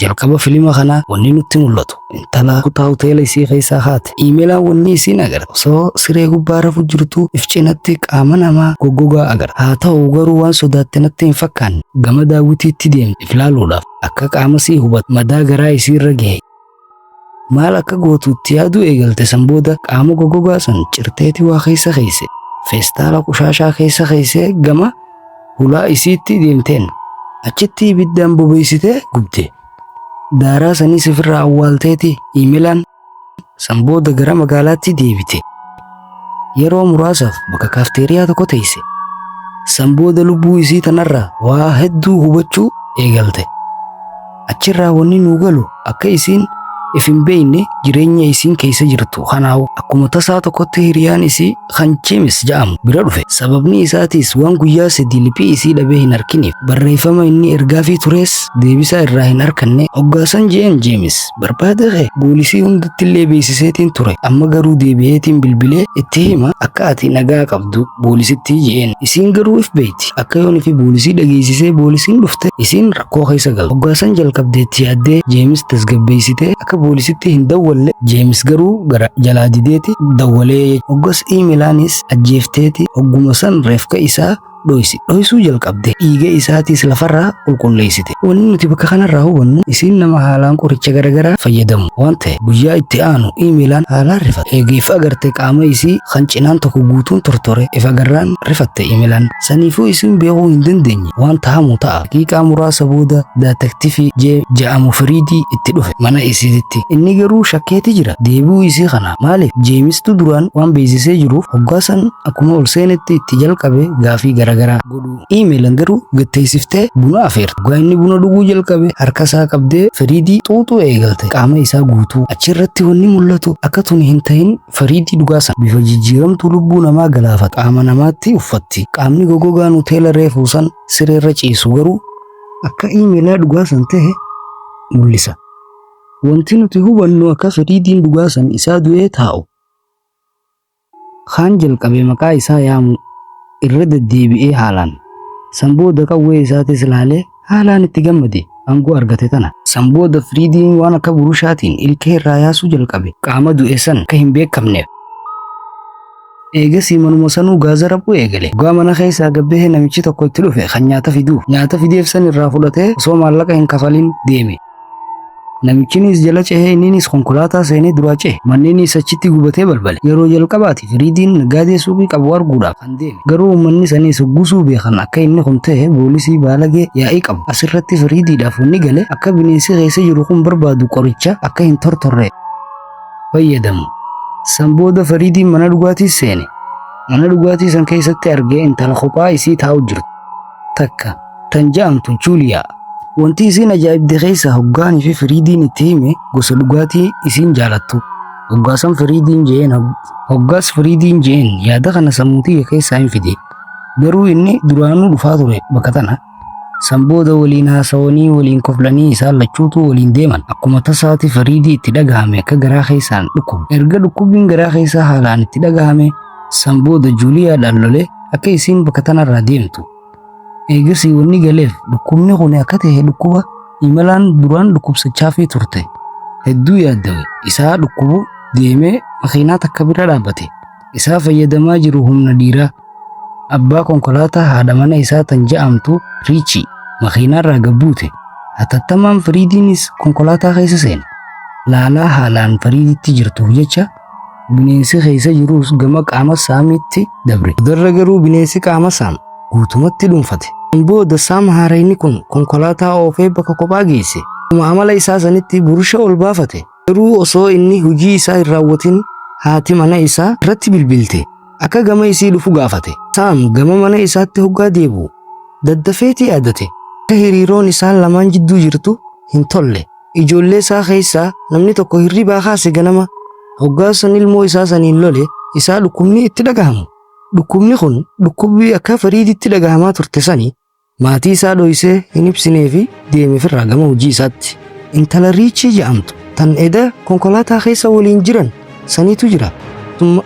Jalqaba filima kanaa wanni nutti mul'atu intala kutaa hoteela isii keessaa haate. Iimeelaan wanni isiin agarte osoo siree gubbaa rafu jirtu if cinatti qaama namaa goggogaa agarta. Haa ta'u garuu waan sodaatte natti hin fakkaanne. Gama daawwitiitti deemte if laaluudhaaf akka qaama sii hubatu madaa garaa isiirra gahe. Maal akka gootu itti yaaduu eegalte. San booda qaama goggogaa san cirteeti waa keessa keesse. Feestaala qushaashaa keessa keessee gama hulaa isiitti deemteen. Achitti ibiddaan bobeessitee gubde. Daaraa sanis ofirraa awwaalteeti iimelaan san booda gara magaalaatti deebite. Yeroo muraasaaf bakka kaafteeriyaa tokko teesse. San booda lubbuu isii tanarraa waa hedduu hubachuu eegalte. Achirraa wanni nuu galu akka isiin if hin beekne jireenya isiin keessa jirtu. Kanaawu akkuma tasaa tokkotti hiriyaan isii kan Jeemis jedhamu bira dhufe. Sababni isaatiis waan guyyaa 3 liphii isii dhabee hin harkiniif barreeffama inni ergaafii turees deebisaa irraa hin harkanne. Hoggaasan je'een Jeemis barbaada kee poolisii hundatti illee beeksiseetiin ture. Amma garuu deebi'eetiin bilbilee itti hima akka ati nagaa qabdu poolisitti je'een. Isiin garuu if beekti. Akka yoon fi poolisii dhageessisee poolisiin dhufte isiin rakkoo keessa galtu. Hoggaasan jalqabdeetti yaaddee Jeemis tasgabbeessitee akka poolisitti hin dawwalle. Jeemis garuu gara jalaa dideeti dawwalee. Hoggas iimeelaanis ajjeefteeti hogguma san reefka isaa dhoysi. Dhoysuu jalqabde, dhiiga isaatiis lafarraa qulqulleessite. Wanni nuti bakka kanarraa hubannu isiin nama haalaan qoricha garagaraa fayyadamu waan ta'e. Guyyaa itti aanu iimeelaan haalaan rifate. Eega if agarte qaama isii kan cinaan tokko guutuun tortore if agarraan rifatte iimeelaan. Saniifuu isiin beekuu hin dandeenye waan tahamu ta'a. Daqiiqaa muraasa booda daatektifii Jee ja'amu Firiidii itti dhufe mana isiititti. Inni garuu shakkeeti jira deebi'uu isii kana. Maaliif? Jeemistu duraan waan beeksisee jiruuf hoggaasan akkuma ol seenetti itti jalqabe gaafii garagaraa godhuu. Iimeelan garuu gatteessiftee buna afeerte. Hoggaa inni buna dhuguu jalqabe harka isaa qabdee Firiidii xuuxuu eegalte qaama isaa guutuu. Achirratti wanni mul'atu akka tuni hin ta'in Firiidii dhugaa sana bifa jijjiiramtuu lubbuu namaa galaafata qaama namaatti uffatti. Qaamni goggogaan hoteela reefuu san sireerra ciisu garuu akka iimeelaa dhugaa san ta'e mul'isa. Wanti nuti hubannu akka Firiidiin dhugaa san isaa du'ee taa'u. Kaan jalqabe maqaa isaa yaamu irra deddeebi'ee haalaan. San booda qawwee isaatis laalee haalaan itti gammade aangoo argate tana. San booda Firiidiin waan akka burushaatiin ilkee irraa yaasuu jalqabe qaama du'e san akka hin beekamneef. Eegasii manuma sanuu gaaza raphuu eegale. Dhugaa mana keessaa gabbahee namichi tokko itti dhufe kan nyaata fiduuf. Nyaata fideef san irraa fudhatee osoo maallaqa hin kafalin deeme. Namichinis jala cehee inninis konkolaataa seenee duraa cehe. Manneenis achitti gubatee balbale. Yeroo jalqabaati Firiidiin naggaadee suuqii qabu arguudhaaf kan deeme. Garuu uummanni saniis hoggusuu beekan akka inni kun ta'e poolisii baalagee yaa'ii qabu. Asirratti Firiidiidhaaf wanni gale akka bineensi keessa jiru kun barbaadu qoricha akka hin tortorre fayyadamu. San booda Firiidiin mana dhugaatii seene. Mana dhugaatii san keessatti argee intala kophaa isii taa'u jirtu takka tan ja'amtu Juuliyaa. Wanti isiin ajaa'ibde keessa hoggaanii fi Firiidiin itti hime gosa dhugaatii isiin jaalattu. Hoggaasan Firiidiin je'een hoggaas Firiidiin je'een yaada kana sammuu tiyya keessaa hin fide. Garuu inni duraanuu dhufaa ture bakka tana. San booda waliin haasawanii waliin koflanii isaan lachuutu waliin deeman. Akkuma tasaati Firiidii itti dhagahame akka garaa keessaan dhukkubu. Erga dhukkubbiin garaa keessaa haalaan itti dhagahame san booda Juuliyaadhaan lolee akka isiin bakka tanarraa deemtu. Eegasii wanni galeef dhukkubni kun akka ta'e dhukkuba imalaan duraan dhukkubsachaafii turte. Hedduu yaaddawe isaa dhukkubu deemee makiinaa takka bira dhaabbate. Isaa fayyadamaa jiru humna dhiiraa. Abbaa konkolaataa haadha mana isaa tan ja'amtu Riichii makiinaarraa gabbuute. Hatattamaan Firiidiinis konkolaataa keessa seene. Laalaa haalaan Firiiditti jirtuuf jecha bineensi keessa jirus gama qaama Saamiitti dabre. Darra garuu bineensi qaama Saam guutumatti dhuunfate. Booda Saam haarayni kun konkolaataa oofee bakka kophaa geesse. Akkuma amala isaa sanitti burusha ol baafate. Garuu osoo inni hojii isaa hin raawwatin haati mana isaa irratti bilbilte. Akka gama isii dhufu gaafate. Saam gama mana isaatti hoggaa deebi'u daddafeeti yaadate. Akka hiriiroon isaan lamaan jidduu jirtu hin tolle. Ijoollee isaa keessaa namni tokko hirribaa kaase ganama hoggaa san ilmoo isaa saniin lole isaa dhukkubni itti dhagahamu. Dhukkubni kun dhukkubbii akka Firiiditti dhagahamaa turte sani maatii isaa dhoysee hin ibsinee fi deeme firraa gama hojii isaatti. Intala Riichii jedhamtu tan eda konkolaataa keessa waliin jiran saniitu jira.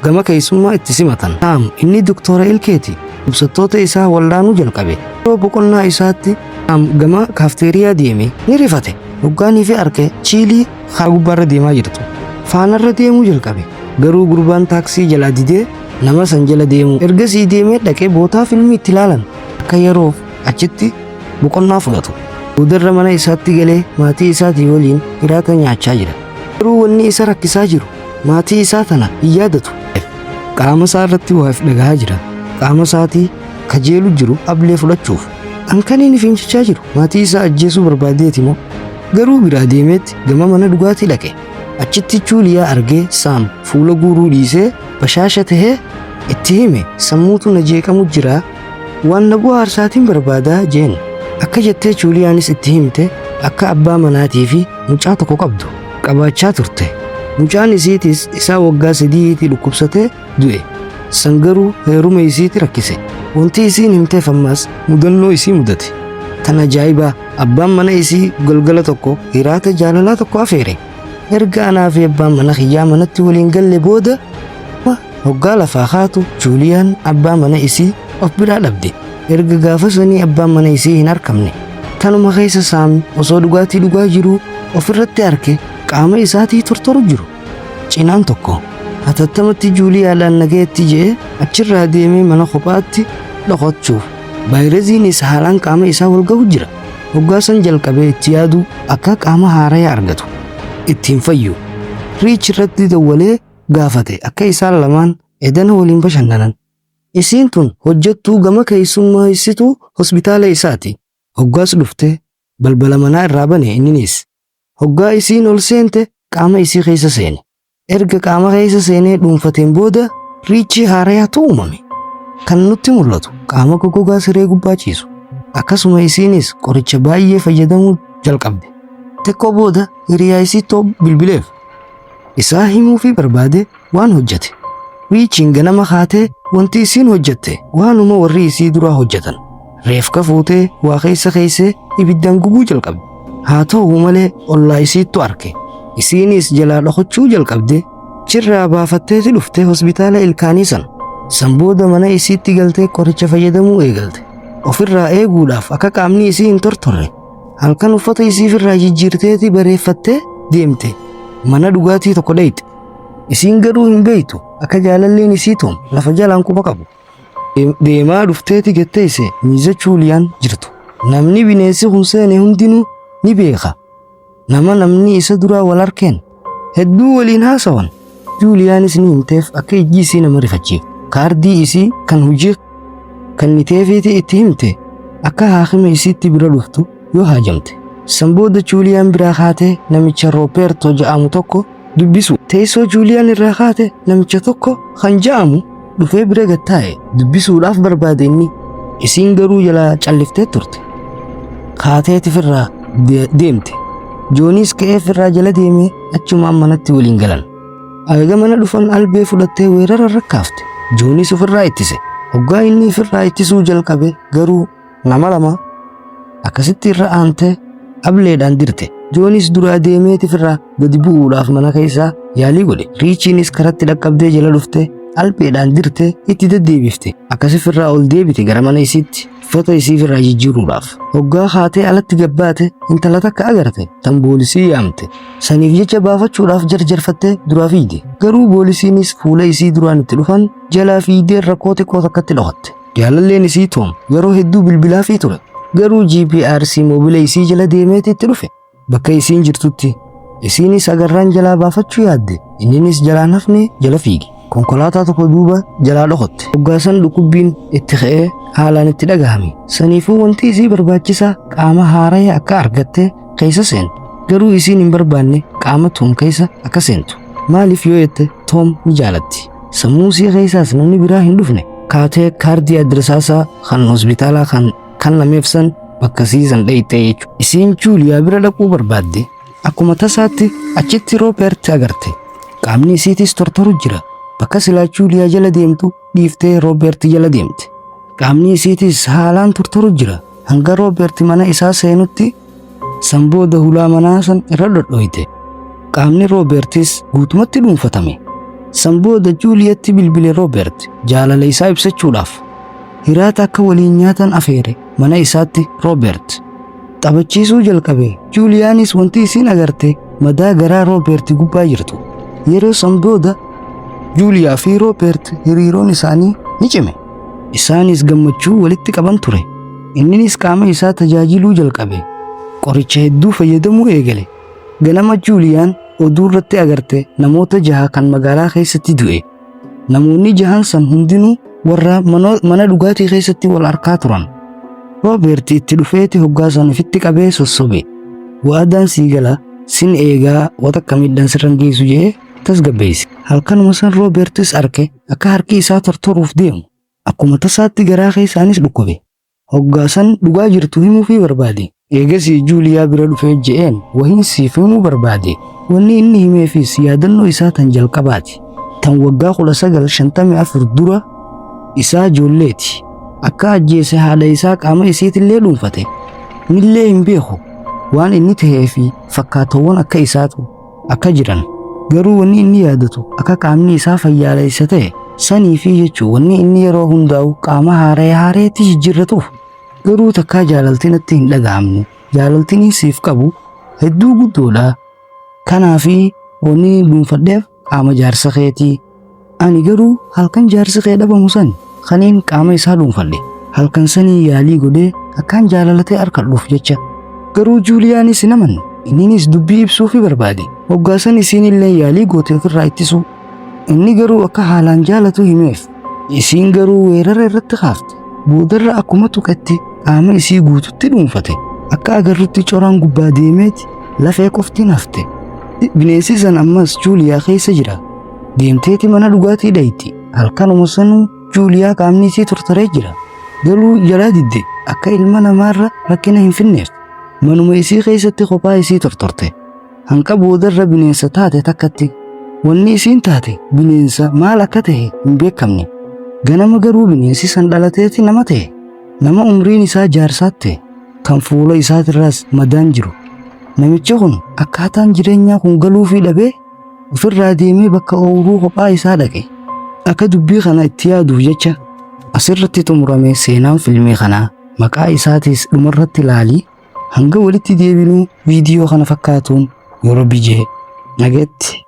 Gama keessummaa itti simatan. Saam inni doktora ilkeeti. Dhukkubsattoota isaa wal'aanuu jalqabe. Yeroo boqonnaa isaatti Saam gama kaafteeriyaa deeme ni rifate. Hoggaanii fi arke Chiilii karaa gubbaarra deemaa jirtu. Faanarra deemuu jalqabe. Garuu gurbaan taaksii jalaa didee nama san jala deemu. Ergasii deemee dhaqee bootaa filmii itti ilaalan akka yeroof achitti boqonnaa fudhatu. Boodarra mana isaatti galee maatii isaatii waliin hiraata nyaachaa jira. Garuu wanni isa rakkisaa jiru maatii isaa tana hin yaadatu. Qaama isaa irratti waa if dhagahaa jira. Qaama isaatii kajeelu jiru ablee fudhachuuf. Hankaniin fincichaa jiru maatii isaa ajjeesuu barbaadeeti moo? Garuu biraa deemeetti gama mana dhugaatii dhaqe. Achitti Juuliyaa argee Saam fuula guuruu dhiisee bashaasha tahee itti hime, sammuutu na jeeqamu jira, waan na bohaarsaatiin barbaadaa jeen. Akka jettee Juuliyaanis itti himte akka abbaa manaatii fi mucaa tokko qabdu qabaachaa turte. Mucaan isiitis isaa waggaa 3tti dhukkubsatee du'e. San garuu heeruma isiiti rakkise. Wanti isiin himteef ammas mudannoo isii mudate. Tan ajaa'ibaa, abbaan mana isii galgala tokko hiraata jaalalaa tokko afeere. Erga anaa fi abbaan mana kiyyaa manatti waliin galle booda hoggaa lafaa kaatu Juuliyaan abbaa mana isii of biraa dhabde. Erga gaafa sanii abbaan mana isii hin arkamne. Tanuma keessa Saam osoo dhugaatii dhugaa jiruu ofirratti arke qaama isaatii tortoru jiru. Cinaan tokko hatattamatti Juuliyaadhaan nagayetti je'ee achirraa deemee mana kophaatti dhokachuuf. Vaayirasiinis haalaan qaama isaa wal gahu jira. Hoggaa san jalqabee itti yaadu akka qaama haaraya argatu. Ittiin fayyu. Riich irratti dawwalee gaafate akka isaan lamaan edana waliin bashannanan. Isiin tun hojjettuu gama keessummeessituu hospitaala isaati. Hoggaas dhuftee balbala manaa irraa bane inninis. Hoggaa isiin ol seente qaama isii keessa seene. Erga qaama keessa seenee dhuunfateen booda Riichii haarayaatu uumame. Kan nutti mul'atu qaama goggogaa siree gubbaa ciisu. Akkasuma isiinis qoricha baay'ee fayyadamuu jalqabde. Xiqqoo booda hiriyaa isiittoo bilbileef. Isaa himuufii barbaade waan hojjete. Riichiin ganama kaatee wanti isiin hojjette waanuma warri isii duraa hojjetan. Reefka fuutee waa keessa keessee ibiddaan gubuu jalqabde. Haa ta'u malee ollaa isiittu arke. Isiinis jalaa dhokachuu jalqabde. Chirraa baafatteeti dhufte hospitaala ilkaanii sana. San booda mana isiitti galtee qoricha fayyadamuu eegalte. Ofirraa eeguudhaaf akka qaamni isii hin tortorre. Halkan uffata isiifirraa jijjiirteeti bareeffattee deemte. Mana dhugaatii tokko dhayxe. Isiin garuu hin beektu akka jaalalleen isii Toom lafa jalaan quba qabu. Deemaa dhufteeti gatteesse miiza Juuliyaan jirtu. Namni bineensi kun seene hundinuu ni beeka. Nama namni isa duraa wal arkeen hedduu waliin haasawan. Juuliyaanis ni himteef akka ijji isii nama rifachiiftu. Kaardii isii kan hojii kenniteefiiti itti himte akka haakima isiitti bira dhuftu yoo haajamte. San booda Juuliyaan biraa kaatee namicha Rooberto jedhamu tokko dubbisu. Teessoo Juuliyaan irraa kaate namicha tokko kan jedhamu dhufee bira gattaa'e dubbisuudhaaf barbaade inni. Isiin garuu jalaa calliftee turte. Kaateetifirraa deemte. Joonis ka'ee firraa jala deemee achumaan manatti waliin galan. Eega mana dhufan albee fudhattee weerara rakkaafte. Joonis ofirraa ittise. Hoggaa inni ofirraa ittisuu jalqabe garuu nama lama akkasitti irra aantee ableedhaan dirte. Joonis duraa deemeeti firraa gadi bu'uudhaaf mana keessaa yaalii godhe. Riichiinis karatti dhaqqabdee jala dhufte albeedhaan dirte itti deddeebifte. Akkasi firraa ol deebite gara mana isiitti uffata isii firraa jijjiiruudhaaf. Hoggaa kaatee alatti gabbaate intala takka agarte tan boolisii yaamte. Saniif jecha baafachuudhaaf jarjarfattee duraa fiigde. Garuu boolisiinis fuula isii duraan itti dhufan jalaa fiigdee rakkoo xiqqoo takkatti dhokatte. Jaalalleen isii Toom yeroo hedduu bilbilaafii ture. Garuu GPRC moobila isii jala deemeeti itti dhufe. Bakka isiin jirtutti isiinis agarraan jalaa baafachuu yaadde. Inninis jalaa nafne jala fiige. Konkolaataa tokko duuba jalaa dhokatte. Hoggaasan dhukkubbiin itti ka'ee haalaan itti dhagahame. Saniifuu wanti isii barbaachisaa qaama haaraya akka argatte keessa seentu. Garuu isiin hin barbaanne qaama Toom keessa akka seentu. Maaliif yoo jette Toom ni jaalatti. Sammuu isii keessaas namni biraa hin dhufne. Kaatee kaardii adresaasaa kan hospitaalaa kan kan lameef san bakka siisan dhayxee jechuudha. Isiin Juuliyaa bira dhaquu barbaadde. Akkuma tasaatti achitti Rooberti agarte. Qaamni isiitis tortoru jira. Bakka silaa Juuliyaa jala deemtu dhiiftee Rooberti jala deemte. Qaamni isiitis haalaan tortoru jira. Hanga Rooberti mana isaa seenutti san booda hulaa manaa san irra dhodhoyte. Qaamni Roobertis guutumatti dhuunfatame. San booda Juuliyatti bilbile Roobert jaalala isaa ibsachuudhaaf. Hiraata akka waliin nyaatan afeere mana isaatti Roobert. Taphachiisuu jalqabe. Juuliyaanis wanti isiin agarte madaa garaa Rooberti gubbaa jirtu. Yeroo san booda Juuliyaa fi Rooberti hiriiroon isaanii ni cime. Isaanis gammachuu walitti qaban ture. Inninis qaama isaa tajaajiluu jalqabe. Qoricha hedduu fayyadamuu eegale. Ganama Juuliyaan oduu irratti agarte namoota jaha kan magaalaa keessatti du'e. Namoonni jahan san hundinuu warra mana dhugaatii keessatti wal arkaa turan. Rooberti itti dhufeeti hoggaa san ofitti qabee sossobe. Waadaan sii gala sin eegaa wata akka miidhaan sirran geessu jee tasgabbeesse. Halkanuma san Roobertis arke akka harki isaa tortoruuf deemu. Akkuma tasaatti garaa keessaanis dhukkube. Hoggaa san dhugaa jirtu himuufii barbaade. Eegasii Juuliyaa bira dhufee je'een wahiin siif himuu barbaade. Wanni inni himeefis yaadannoo isaa tan jalqabaati. Tan waggaa 1954 dura isaa ijoolleeti. Akka ajjeese haadha isaa qaama isiitillee dhuunfate. Millee hin beeku. Waan inni tahee fi fakkaatawwan akka isaatu akka jiran. Garuu wanni inni yaadatu akka qaamni isaa fayyaaleessa ta'e sanii fi jechuu wanni inni yeroo hundaa'u qaama haaree haareetti jijjiirratuuf. Garuu takkaa jaalaltiin natti hin dhaga'amne. Jaalaltiin siif qabu hedduu guddoodha. Kanaafi wanni dhuunfadheef qaama jaarsa keetii. Ani garuu halkan jaarsi kee dhabamu san kaniin qaama isaa dhuunfadhe. Halkan sanii yaalii godhee akkaan jaalalatee harkadhuuf jecha. Garuu Juuliyaanis hin amanne. Inninis dubbii ibsuufi barbaade. Hoggaa san isiin illee yaalii goote ofirraa ittisuu. Inni garuu akka haalaan jaalatu himeef. Isiin garuu weerara irratti kaafte. Boodarra akkuma tuqetti qaama isii guututti dhuunfate. Akka agarrutti coraan gubbaa deemeeti lafee qoftiin hafte. Bineensi san ammas Juuliyaa keessa jira. Deemteeti mana dhugaatii dhayti. Halkanuma sanuu Juuliyaa qaamni isii tortoree jira. Garuu jalaa didde akka ilma namaarra rakkina hin finneef. Manuma isii keessatti kophaa isii tortorte. Hanqa boodarra bineensa taate takkatti. Wanni isiin taate bineensa maal akka ta'e hin beekamne. Ganama garuu bineensi san dhalateeti nama ta'e. Nama umriin isaa jaarsaatti kan fuula isaatirraas madaan jiru. Namichi kun akkaataan jireenyaa kun galuufii dhabee ofirraa deemee bakka ooyiruu kophaa isaa dhaqe. Akka dubbii kana itti yaaduuf jecha asirratti xumurame seenaan filmii kanaa maqaa isaatis dhumarratti ilaalii hanga walitti deebinuu viidiyoo kana fakkaatuun yeroo bijee nageetti.